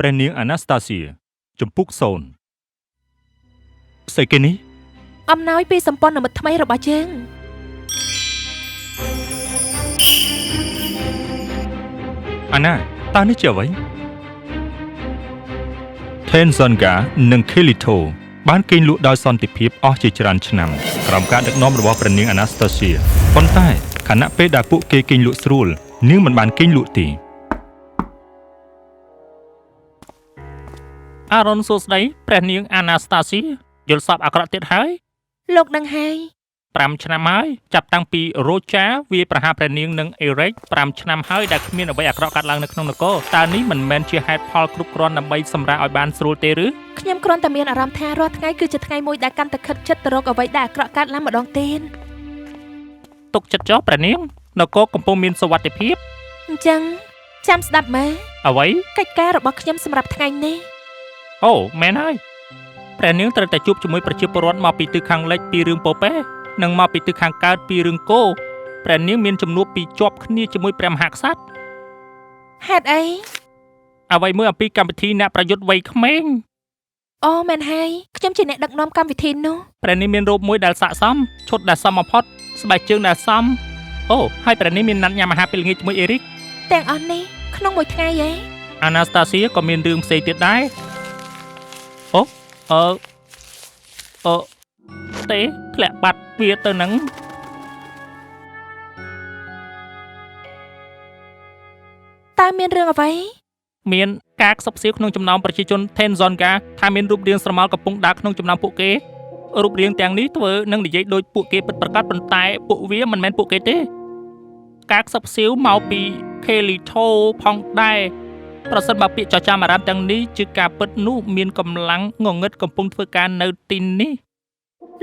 ព្រះនាងអាណាស្តាសៀជំពូក0ស្អីគេនេះ អំណោយពីសម្ព័ន្ធមិត្តថ្មីរបស់យើង អាណាតើនេះជាអ្វី Tenzonga និង Kelito បានគេងលក់ដោយសន្តិភាពអស់ជាច្រើនឆ្នាំក្រោមការដឹកនាំរបស់ព្រះនាងអាណាស្តាសៀប៉ុន្តែខណៈពេលដែលពួកគេគេងលក់ស្រួលនាងមិនបានគេងលក់ទេ អារុនសួស្តីព្រះនាងអាណាស្តាស៊ីយល់សពអាក្រក់ទៀតហើយ លោកនឹងហើយ 5ឆ្នាំហើយចាប់តាំងពីរ៉ូចាវាយប្រហារព្រះនាងនិងអេរិក5ឆ្នាំហើយដែលគ្មានអ្វីអាក្រក់កើតឡើងនៅក្នុងនគរតើនេះមិនមែនជាហេតុផលគ្រប់គ្រាន់ដើម្បីសម្រាកឲ្យបានស្រួលទេឬ ខ្ញុំគ្រាន់តែមានអារម្មណ៍ថារាល់ថ្ងៃគឺជាថ្ងៃមួយដែលកាន់តែខិតជិតទៅរកអ្វីដែលអាក្រក់កើតឡើងម្ដងទៀត ទុកចិត្តចុះព្រះនាងនគរកំពុងមានសុវត្ថិភាព អញ្ចឹងចាំស្ដាប់មើល អ្វី កិច្ចការរបស់ខ្ញុំសម្រាប់ថ្ងៃនេះ អូមែនហើយព្រះនាងត្រូវតែជួបជាមួយប្រជាពលរដ្ឋមកពីទិសខាងលិចពីរឿងពពែនិងមកពីទិសខាងកើតពីរឿងគោព្រះនាងមានជំនួបពីជាប់គ្នាជាមួយព្រះមហាក្សត្រ ហេតុអី អ្វីមួយអំពីកម្មវិធីអ្នកប្រយុទ្ធវ័យក្មេង អូមែនហើយខ្ញុំជាអ្នកដឹកនាំកម្មវិធីនោះ ព្រះនេះមានរូបមួយដែលស័ក្តិសមឈុតដែលសមបំផុតស្បែកជើងដែលសមអូហើយព្រះនេះមានណាត់ញ៉ាំអាហារពេលល្ងាចជាមួយអេរិក ទាំងអស់នេះក្នុងមួយថ្ងៃឯង អាណាស្តាសៀក៏មានរឿងផ្សេងទៀតដែរអូអឺអឺទេធ្លាក់បាត់វាទៅនឹង តើមានរឿងអ្វី មានការខ្សឹបខ្សៀវក្នុងចំណោមប្រជាជន Tenzonga ថាមានរូបរាងស្រមោលកំពុងដើរក្នុងចំណោមពួកគេរូបរាងទាំងនេះធ្វើនឹងនិយាយដូចពួកគេពិតប្រាកដប៉ុន្តែពួកវាមិនមែនពួកគេទេការខ្សឹបខ្សៀវមកពី Kelito ផងដែរប្រសិនបើពាក្យចចាមអារាមទាំងនេះជាការពិតនោះមានកម្លាំងងងឹតកំពុងធ្វើការនៅទីនេះ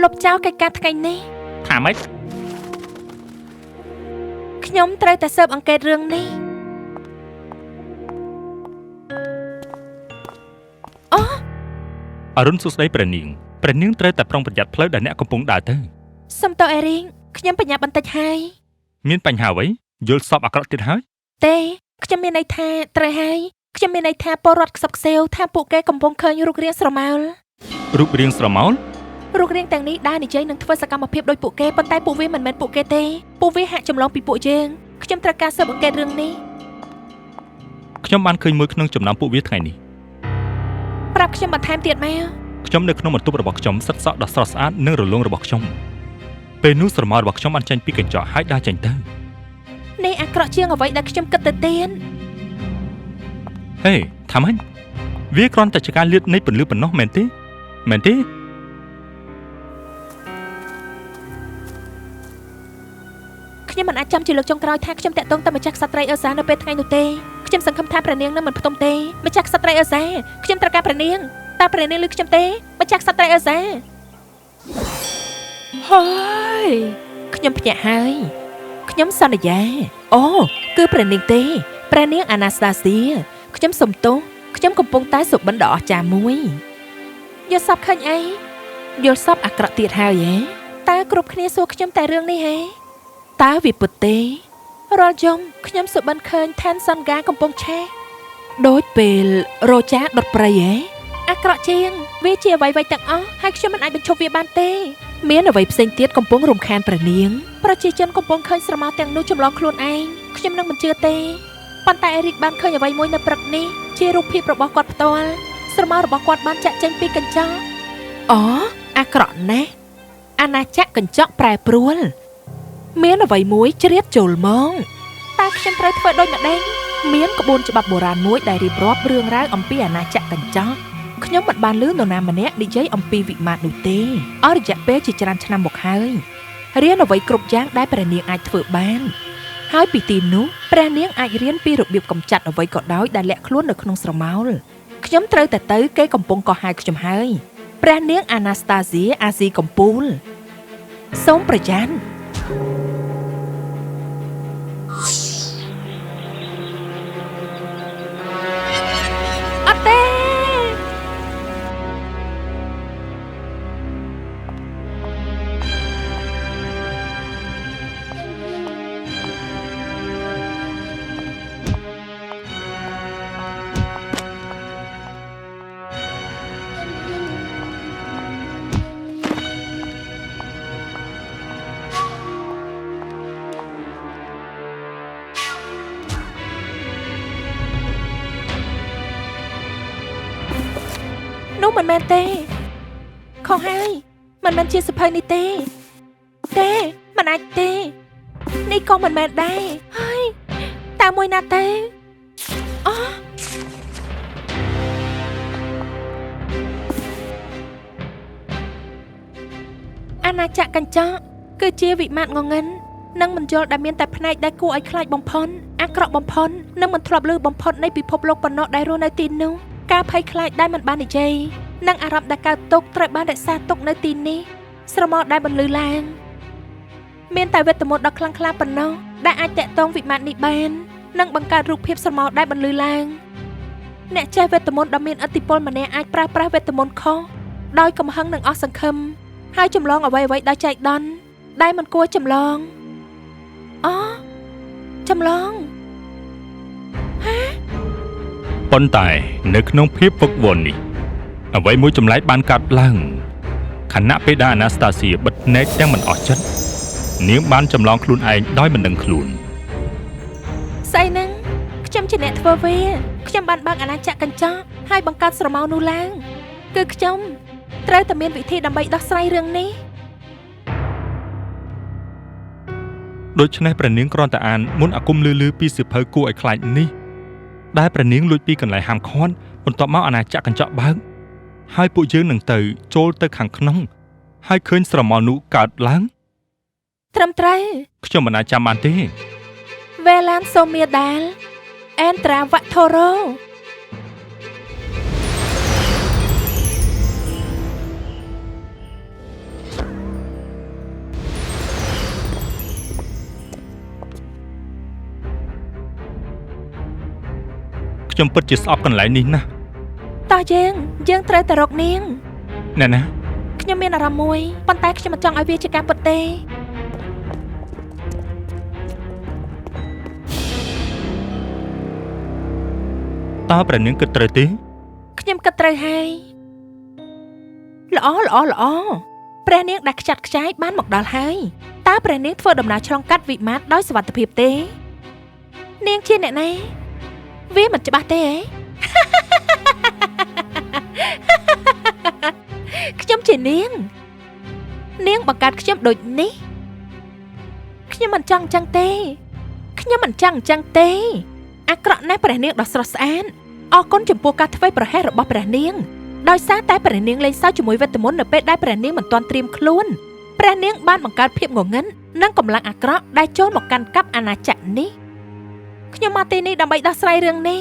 លុបចោលកិច្ចការថ្ងៃនេះ ថាម៉េច ខ្ញុំត្រូវតែស៊ើបអង្កេតរឿងនេះអូ អរុណសួស្តីព្រះនាងព្រះនាងត្រូវតែប្រុងប្រយ័ត្នផ្លូវដែលអ្នកកំពុងដើរទៅ សុំទោសអេរីងខ្ញុំបញ្ញាប់បន្តិចហើយ មានបញ្ហាអ្វីយល់សពអាក្រក់ទៀតហើយ ទេខ្ញុំមានន័យថាត្រូវហើយខ្ញុំមានន័យថាពលរដ្ឋខ្សឹបខ្សៀវថាពួកគេកំពុងឃើញរូបរាងស្រមោល រូបរាងស្រមោល រូបរាងទាំងនេះដើរនិយាយនិងធ្វើសកម្មភាពដូចពួកគេប៉ុន្តែពួកវាមិនមែនពួកគេទេពួកវាហាក់ចម្លងពីពួកយើងខ្ញុំត្រូវការស៊ើបអង្កេតរឿងនេះ ខ្ញុំបានឃើញមួយក្នុងចំណោមពួកវាថ្ងៃនេះ ប្រាប់ខ្ញុំបន្ថែមទៀតមក ខ្ញុំនៅក្នុងបន្ទប់របស់ខ្ញុំសិតសក់ដ៏ស្រស់ស្អាតនិងរលោងរបស់ខ្ញុំពេលនោះស្រមោលរបស់ខ្ញុំបានចេញពីកញ្ចក់ហើយដើរចេញទៅ នេះអាក្រក់ជាងអ្វីដែលខ្ញុំគិតទៅទៀត ហេថាម៉េចវាគ្រាន់តែជាការលាតនៃពន្លឺប៉ុណ្ណោះមែនទេមែនទេ ខ្ញុំមិនអាចចាំជាលើកចុងក្រោយថាខ្ញុំតាក់ទងទៅម្ចាស់ក្សត្រីអេលសានៅពេលថ្ងៃនោះទេខ្ញុំសង្ឃឹមថាព្រះនាងនឹងមិនផ្ទុំទេម្ចាស់ក្សត្រីអេលសាខ្ញុំត្រូវការព្រះនាងតើព្រះនាងឮខ្ញុំទេម្ចាស់ក្សត្រីអេលសាហើយខ្ញុំភ្ញាក់ហើយខ្ញុំសន្យាអូគឺព្រះនាងទេព្រះនាងអាណាស្តាសៀខ្ញុំសុំទោសខ្ញុំកំពុងតែសុបិនដ៏អស្ចារ្យមួយយល់សពឃើញអីយល់សពអាក្រក់ទៀតហើយហ៎តើគ្រប់គ្នាសួរខ្ញុំតែរឿងនេះហ៎តើវាពិតទេរាល់យំខ្ញុំសុបិនឃើញឋានសន្កាកំពុងឆេះដូចពេលរោចាដុតព្រៃហ៎អាក្រក់ជាងវាជាអ្វីៗទាំងអស់ហើយខ្ញុំមិនអាចបញ្ឈប់វាបានទេមានអ្វីផ្សេងទៀតកំពុងរំខានព្រះនាងប្រជាជនកំពុងឃើញស្រមោលទាំងនោះចម្លងខ្លួនឯងខ្ញុំនឹងមិនជឿទេប៉ុន្តែអេរិកបានឃើញអ្វីមួយនៅព្រឹកនេះជារូបភាពរបស់គាត់ផ្ទាល់ស្រមោលរបស់គាត់បានចាក់ចេញពីកញ្ចក់អូអាក្រក់ណាស់អាណាចក្រកញ្ចក់ប្រែប្រួលមានអ្វីមួយជ្រៀតចូលមកតើខ្ញុំត្រូវធ្វើដូចម្ដេចមានក្បួនច្បាប់បុរាណមួយដែលរៀបរាប់រឿងរ៉ាវអំពីអាណាចក្រកញ្ចក់ខ្ញុំមិនបានឮនរណាម្នាក់និយាយអំពីវិមាននោះទេអស់រយៈពេលជាច្រើនឆ្នាំមកហើយរៀនអ្វីគ្រប់យ៉ាងដែលព្រះនាងអាចធ្វើបានហើយពីទីនោះព្រះនាងអាចរៀនពីរបៀបកម្ចាត់អ្វីក៏ដោយដែលលាក់ខ្លួននៅក្នុងស្រមោលខ្ញុំត្រូវតែទៅគេកំពុងកោះហៅខ្ញុំហើយព្រះនាងអាណាស្តាសៀអាស៊ីកំពូលសូមប្រយ័ត្នអត់ទេ នោះមិនមែនទេខុសហើយមិនមែនជាសភៅនេះទេទេមិនអាចទេនេះក៏មិនមែនដែរហើយតើមួយណាទេអូអាណាចក្រកញ្ចក់គឺជាវិមាត្រងងឹននិងមិនយល់ដែលមានតែផ្នែកដែលគួរឲ្យខ្លាចបំផុតអាក្រក់បំផុតនិងមិនធ្លាប់ឮបំផុតនៃពិភពលោកប៉ុណ្ណោះដែលរស់នៅទីនោះការភ័យខ្លាចដែលមិនបាននិយាយនិងអារម្មណ៍ដែលកើតទុក្ខត្រូវបានរក្សាទុកនៅទីនេះស្រមោលដែលបន្លឺឡើងមានតែវេទមន្តដ៏ខ្លាំងក្លាប៉ុណ្ណោះដែលអាចតាក់ទងវិមាត្រនេះបាននិងបង្កើតរូបភាពស្រមោលដែលបន្លឺឡើងអ្នកចេះវេទមន្តដ៏មានឥទ្ធិពលម្នាក់អាចប្រើប្រាស់វេទមន្តខុសដោយកំហឹងនិងអស់សង្ឃឹមហើយចម្លងអ្វីៗដោយចៃដន្យដែលមិនគួរចម្លងអូចម្លងហាប៉ុន្តែនៅក្នុងភាពវឹកវរនេះអ្វីមួយចម្លែកបានកើតឡើងខណៈពេលដែលអាណាស្តាសៀបិទភ្នែកទាំងមិនអស់ចិត្តនាងបានចម្លងខ្លួនឯងដោយមិនដឹងខ្លួនស្អីហ្នឹងខ្ញុំជាអ្នកធ្វើវាខ្ញុំបានបើកអាណាចក្រកញ្ចក់ហើយបង្កើតស្រមោលនោះឡើងគឺខ្ញុំត្រូវតែមានវិធីដើម្បីដោះស្រាយរឿងនេះដូច្នេះព្រះនាងគ្រាន់តែអានមន្តអាគមលឺៗពីសៀវភៅគួរឲ្យខ្លាចនេះដែលព្រះនាងលួចពីកន្លែងហាមឃាត់បន្ទាប់មកអាណាចក្រកញ្ចក់បើកហើយពួកយើងនឹងទៅចូលទៅខាងក្នុងហើយឃើញស្រមោលនោះកើតឡើងត្រឹមត្រូវខ្ញុំមិនអាចចាំបានទេវេឡានសូមៀដាលអេនត្រាវ៉ាថូរ៉ូខ្ញុំពិតជាស្អប់កន្លែងនេះណាស់តោះយើងត្រូវតែរកនាងណែណាខ្ញុំមានអារម្មណ៍មួយប៉ុន្តែខ្ញុំមិនចង់ឲ្យវាជាការពិតទេតើព្រះនាងគិតត្រូវទេខ្ញុំគិតត្រូវហើយល្អល្អល្អព្រះនាងដែលខ្ចាត់ខ្ចាយបានមកដល់ហើយតើព្រះនាងធ្វើដំណើរឆ្លងកាត់វិមាត្រដោយសុវត្ថិភាពទេនាងជាអ្នកណាវាមិនច្បាស់ទេខ្ញុំជានាងនាងបង្កើតខ្ញុំដូចនេះខ្ញុំមិនចង់អញ្ចឹងទេខ្ញុំមិនចង់អញ្ចឹងទេអាក្រក់ណាស់ព្រះនាងដ៏ស្រស់ស្អាតអរគុណចំពោះការធ្វេសប្រហែសរបស់ព្រះនាងដោយសារតែព្រះនាងលេងសើចជាមួយវេទមន្តនៅពេលដែលព្រះនាងមិនទាន់ត្រៀមខ្លួនព្រះនាងបានបង្កើតភាពងងឹតនិងកម្លាំងអាក្រក់ដែលចូលមកកាន់កាប់អាណាចក្រនេះខ្ញុំមកទីនេះដើម្បីដោះស្រាយរឿងនេះ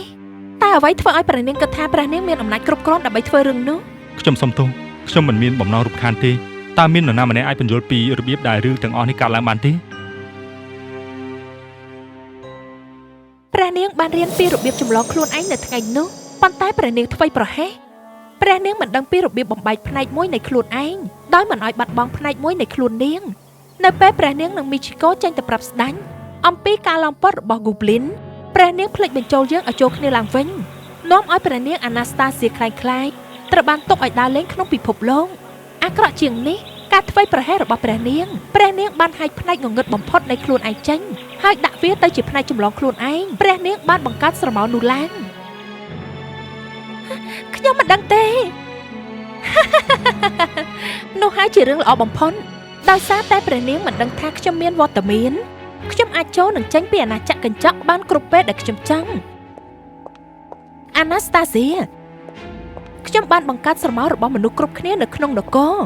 តើអ្វីធ្វើឲ្យព្រះនាងគិតថាព្រះនាងមានអំណាចគ្រប់គ្រាន់ដើម្បីធ្វើរឿងនោះខ្ញុំសុំទោសខ្ញុំមិនមានបំណងរំខានទេតើមាននរណាម្នាក់អាចពន្យល់ពីរបៀបដែលរឿងទាំងអស់នេះកើតឡើងបានទេព្រះនាងបានរៀនពីរបៀបចម្លងខ្លួនឯងនៅថ្ងៃនោះប៉ុន្តែព្រះនាងធ្វេសប្រហែសព្រះនាងមិនដឹងពីរបៀបបំបែកផ្នែកមួយនៃខ្លួនឯងដោយមិនឲ្យបាត់បង់ផ្នែកមួយនៃខ្លួននាងនៅពេលព្រះនាងនិងមីឈីកូចេញទៅប្រាប់ស្ដេចអំពីការឡោមព័ទ្ធរបស់ហ្គូប្លីនព្រះនាងភ្លេចបញ្ចូលយើងឲ្យចូលគ្នាឡើងវិញនាំឲ្យព្រះនាងអាណាស្តាសៀក្លែងៗត្រូវបានទុកឲ្យដើរលេងក្នុងពិភពលោកអាក្រក់ជាងនេះការធ្វេសប្រហែសរបស់ព្រះនាងព្រះនាងបានហែកផ្នែកងងឹតបំផុតនៃខ្លួនឯងចេញហើយដាក់វាទៅជាផ្នែកចម្លងខ្លួនឯងព្រះនាងបានបង្កើតស្រមោលនោះឡើងខ្ញុំមិនដឹងទេនោះហើយជារឿងល្អបំផុតដោយសារតែព្រះនាងមិនដឹងថាខ្ញុំមានវត្តមានខ្ញុំអាចចូលនិងចេញពីអាណាចក្រកញ្ចក់បានគ្រប់ពេលដែលខ្ញុំចង់អាណាស្តាសៀខ្ញុំបានបង្កើតស្រមោលរបស់មនុស្សគ្រប់គ្នានៅក្នុងនគរ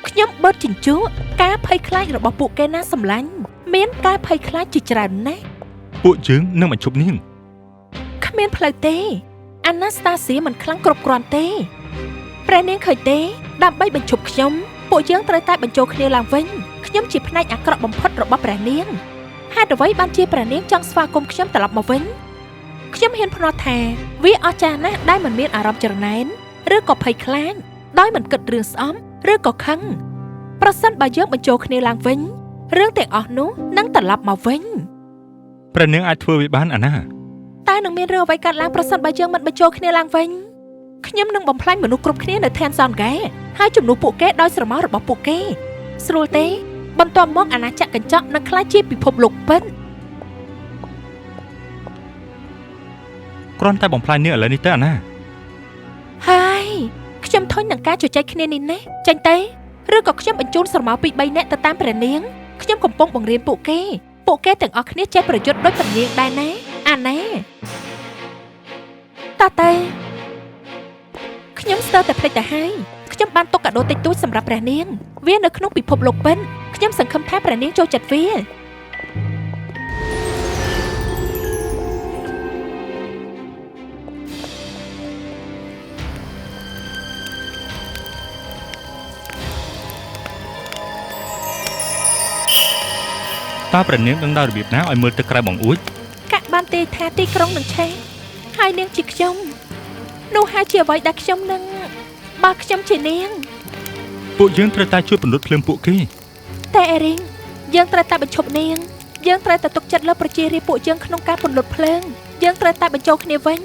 ខ្ញុំបឺតជញ្ជក់ការភ័យខ្លាចរបស់ពួកគេណាសម្លាញ់មានការភ័យខ្លាចជាច្រើនណាស់ពួកយើងនឹងបញ្ឈប់នាងគ្មានផ្លូវទេអាណាស្តាសៀមិនខ្លាំងគ្រប់គ្រាន់ទេព្រះនាងឃើញទេដើម្បីបញ្ឈប់ខ្ញុំពួកយើងត្រូវតែបញ្ចូលគ្នាឡើងវិញខ្ញុំជាផ្នែកអាក្រក់បំផុតរបស់ព្រះនាងហេតុអ្វីបានជាព្រះនាងចង់ស្វាគមន៍ខ្ញុំត្រឡប់មកវិញខ្ញុំហ៊ានភ្នាល់ថាវាអស្ចារ្យណាស់ដែលមិនមានអារម្មណ៍ច្រណែនឬក៏ភ័យខ្លាចដោយមិនគិតរឿងស្អំឬក៏ខឹងប្រសិនបើយើងបញ្ចូលគ្នាឡើងវិញរឿងទាំងអស់នោះនឹងត្រឡប់មកវិញព្រះនាងអាចធ្វើវាបានអាណាតើនឹងមានរឿងអ្វីកើតឡើងប្រសិនបើយើងមិនបញ្ចូលគ្នាឡើងវិញខ្ញុំនឹងបំផ្លាញមនុស្សគ្រប់គ្នានៅឋានសនហ្គេហើយជំនួសពួកគេដោយស្រមោលរបស់ពួកគេស្រួលទេបន្ទាប់មកអាណាចក្រកញ្ចក់នឹងក្លាយជាពិភពលោកពិត គ្រាន់តែបំផ្លាញនាងឥឡូវនេះទៅអាណា ហើយខ្ញុំធុញនឹងការជជែកគ្នានេះណាចេញទៅឬក៏ខ្ញុំបញ្ជូនស្រមោលពី3នាក់ទៅតាមព្រះនាងខ្ញុំកំពុងបង្រៀនពួកគេពួកគេទាំងអស់គ្នាចេះប្រយុទ្ធដូចព្រះនាងដែរណាអាណាតើតែខ្ញុំស្ទើរតែភ្លេចទៅហើយខ្ញុំបានទុកកាដូតិចតួចសម្រាប់ព្រះនាងវានៅក្នុងពិភពលោកពិតខ្ញុំសង្ឃឹមថាព្រះនាងចូលចិត្តវា តើព្រះនាងដឹងដល់របៀបណាឲ្យមើលទៅក្រៅបង្អួចកាក់បានទេថាទីក្រុងនឹងឆេះហើយនាងជាខ្ញុំនោះហើយជាអ្វីដែលខ្ញុំនឹងបើខ្ញុំជានាងពួកយើងត្រូវតែជួយពន្លត់ភ្លើងពួកគេតែអេរីងយើងត្រូវតែបញ្ឈប់នាងយើងត្រូវតែទុកចិត្តលើប្រជារាស្ត្រពួកយើងក្នុងការពន្លត់ភ្លើងយើងត្រូវតែបញ្ចូលគ្នាវិញ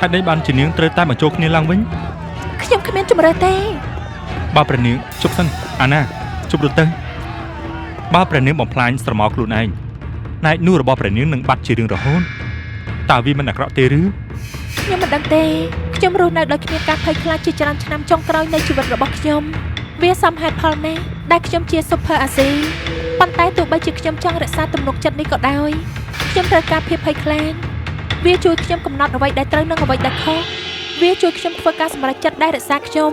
ហេតុអីបានជានាងត្រូវតែបញ្ចូលគ្នាឡើងវិញខ្ញុំគ្មានជម្រើសទេបើព្រះនាងជប់សិនអាណាជប់រត់ទៅបើព្រះនាងបំផ្លាញស្រមោលខ្លួនឯងណែកនោះរបស់ព្រះនាងនឹងបាត់ជារៀងរហូតតើវាមិនអាក្រក់ទេឬខ្ញុំមិនដឹងទេខ្ញុំរស់នៅដោយគ្មានការភ័យខ្លាចជាច្រើនឆ្នាំចុងក្រោយនៃជីវិតរបស់ខ្ញុំវាសមហេតុផលណាស់ដែលខ្ញុំជា Super អាស៊ីប៉ុន្តែទោះបីជាខ្ញុំចង់រក្សាទំនុកចិត្តនេះក៏ដោយខ្ញុំត្រូវការភាពភ័យខ្លាចវាជួយខ្ញុំកំណត់អ្វីដែលត្រូវនិងអ្វីដែលខុសវាជួយខ្ញុំធ្វើការសម្រេចចិត្តដែលរក្សាខ្ញុំ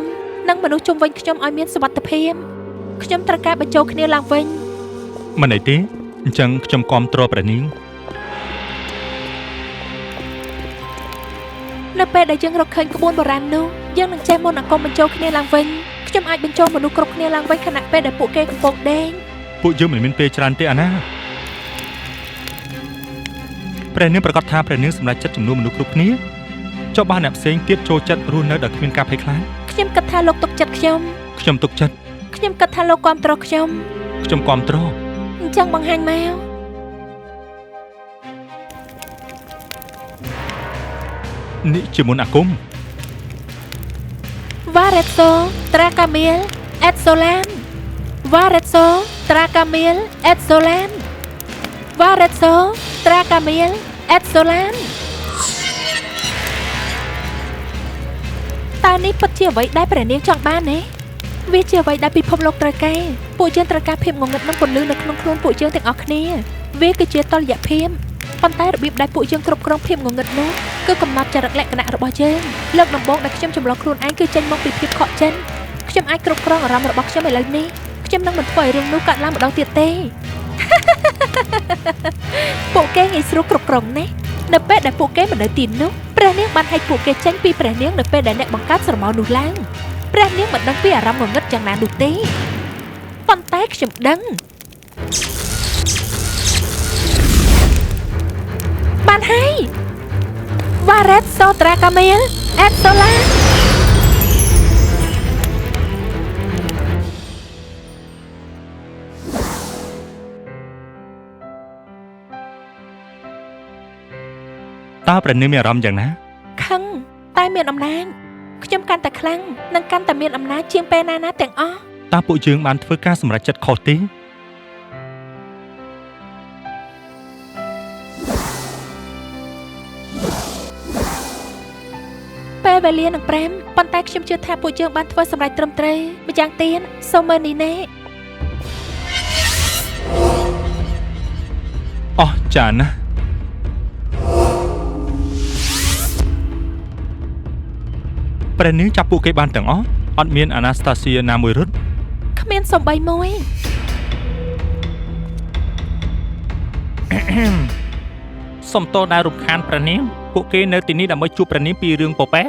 និងមនុស្សជុំវិញខ្ញុំឲ្យមានសុវត្ថិភាពខ្ញុំត្រូវការបញ្ចូលគ្នាឡើងវិញមិនអីទេអញ្ចឹងខ្ញុំគាំទ្រព្រះនាងនៅពេលដែលយើងរកឃើញក្បួនបុរាណនោះយើងនឹងចេះមន្តអាគមបញ្ចូលគ្នាឡើងវិញខ្ញុំអាចបញ្ចូលមនុស្សគ្រប់គ្នាឡើងវិញខណៈពេលដែលពួកគេកំពុងដេកពួកយើងមិនមានពេលច្រើនទេអាណាព្រះនាងប្រកាសថាព្រះនាងសម្រេចចិត្តជំនួសមនុស្សគ្រប់គ្នាចុះបើអ្នកផ្សេងទៀតចូលចិត្តរស់នៅដោយគ្មានការភ័យខ្លាចខ្ញុំគិតថាលោកទុកចិត្តខ្ញុំខ្ញុំទុកចិត្តខ្ញុំគិតថាលោកគាំទ្រខ្ញុំខ្ញុំគាំទ្រអញ្ចឹងបង្ហាញមកនេះជាមន្តអាគមវ៉ារ៉េតសូត្រាកាមៀលអេតសូឡានវ៉ារ៉េតសូត្រាកាមៀលអេតសូឡានវ៉ារ៉េតសូត្រាកាមៀលអេតសូឡានតើនេះពិតជាអ្វីដែលព្រះនាងចង់បានទេវាជាអ្វីដែលពិភពលោកត្រូវការពួកយើងត្រូវការភាពងងឹតនិងពន្លឺនៅក្នុងខ្លួនពួកយើងទាំងអស់គ្នាវាគឺជាតុល្យភាពប៉ុន្តែរបៀបដែលពួកយើងគ្រប់គ្រងភាពងងឹតនោះគឺកំណត់ចរិតលក្ខណៈរបស់យើងលើកដំបូងដែលខ្ញុំចម្លងខ្លួនឯងគឺចេញមកពីភាពខកចិត្តខ្ញុំអាចគ្រប់គ្រងអារម្មណ៍របស់ខ្ញុំឥឡូវនេះខ្ញុំនឹងមិនធ្វើឲ្យរឿងនោះកើតឡើងម្ដងទៀតទេពួកគេងាយស្រួលគ្រប់គ្រងណាស់នៅពេលដែលពួកគេមិននៅទីនោះព្រះនាងបានហែកពួកគេចេញពីព្រះនាងនៅពេលដែលអ្នកបង្កើតស្រមោលនោះឡើងព្រះនាងមិនដឹងពីអារម្មណ៍ងងឹតយ៉ាងណានោះទេប៉ុន្តែខ្ញុំដឹងបានហើយវ៉ារ៉េតសូត្រាកាមៀលអេតសូឡាតើព្រះនាងមានអារម្មណ៍យ៉ាងណាខឹងតែមានអំណាចខ្ញុំកាន់តែខ្លាំងនិងកាន់តែមានអំណាចជាងពេលណាណាទាំងអស់តើពួកយើងបានធ្វើការសម្រេចចិត្តខុសទេពេលវេលានឹង5ប៉ុន្តែខ្ញុំជឿថាពួកយើងបានធ្វើសម្រេចត្រឹមត្រូវម្យ៉ាងទៀតសូមមើលនេះណែអស្ចារ្យណាស់ព្រះនាងចាប់ពួកគេបានទាំងអស់អត់មានអាណាស្តាសៀណាមួយរត់គ្មានសំបីមួយ សុំទោសដែលរំខានព្រះនាងពួកគេនៅទីនេះដើម្បីជួបព្រះនាងពីរឿងពពែ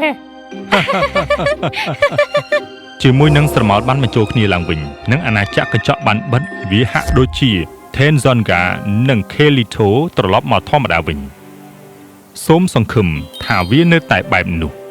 ជាមួយនឹងស្រមោលបានបញ្ចូលគ្នាឡើងវិញនិងអាណាចក្រកញ្ចក់បានបិទវាហាក់ដូចជា Tenzonga និង Kelito ត្រឡប់មកធម្មតាវិញសូមសង្ឃឹមថាវានៅតែបែបនោះ